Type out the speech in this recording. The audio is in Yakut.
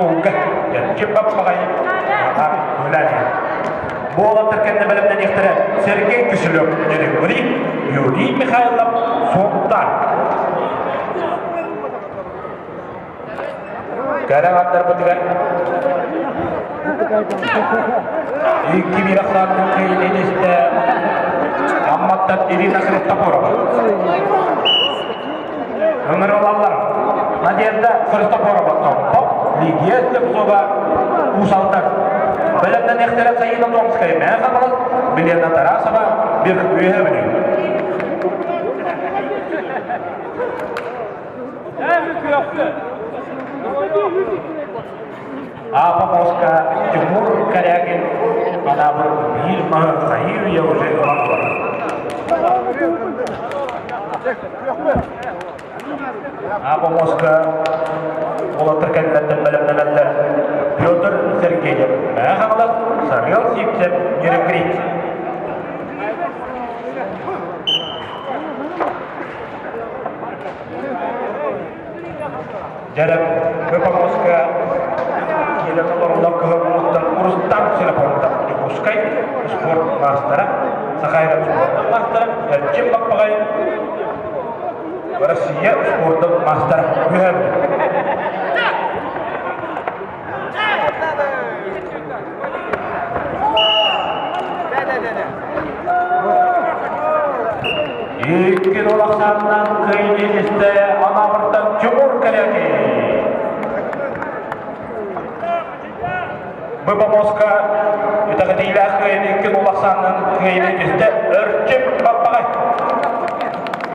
Тулга Эрчим Баппаҕай Гуляния. Буолаттар кэннэ бэлэмнэниэхтэрэ Сергей Киселев Нерюнгри, Юрий Михайлов Сунтар. Кэрэ аттарбытыгар икки биир ахсаанынан кыайыыны истэ Амматтан Ирина Христофорова. Ыҥырылаллар Надежда Христофорова Томпо, Лидия Слепцова Уус Алдан. Бэлэмнэниэхтэрэ Саина Томская Мэҥэ Хаҥалас, Милена Тарасова Үөһээ Бүлүү. Аапа Моска Тимур Корягин анаабыр биир маһы хайыы үйэ уже ылан олорор. Аапа Моска уолаттар кэллэртэн бэлэмнэнэллэр Петр Сергеев Мэҥэ Хаҥалас, Сарыал Сивцев Нерюнгри. Дьэрэ Көпомуска киирэн олороллор кыһыл Рустам Ксенофонтов Дьокуускай спорт маастара, Сахайра спордун маастара, Эрчим Баппаҕай Россия спордун маастара үһөбүт. Икки улахсааннан кыайыы истэ Анаабыртан Тимур Калякин. Быбомоска итэҕэтиилээх кыайыны икки улахсааннан кыайыны истэ Өрчүм Баппаҕай.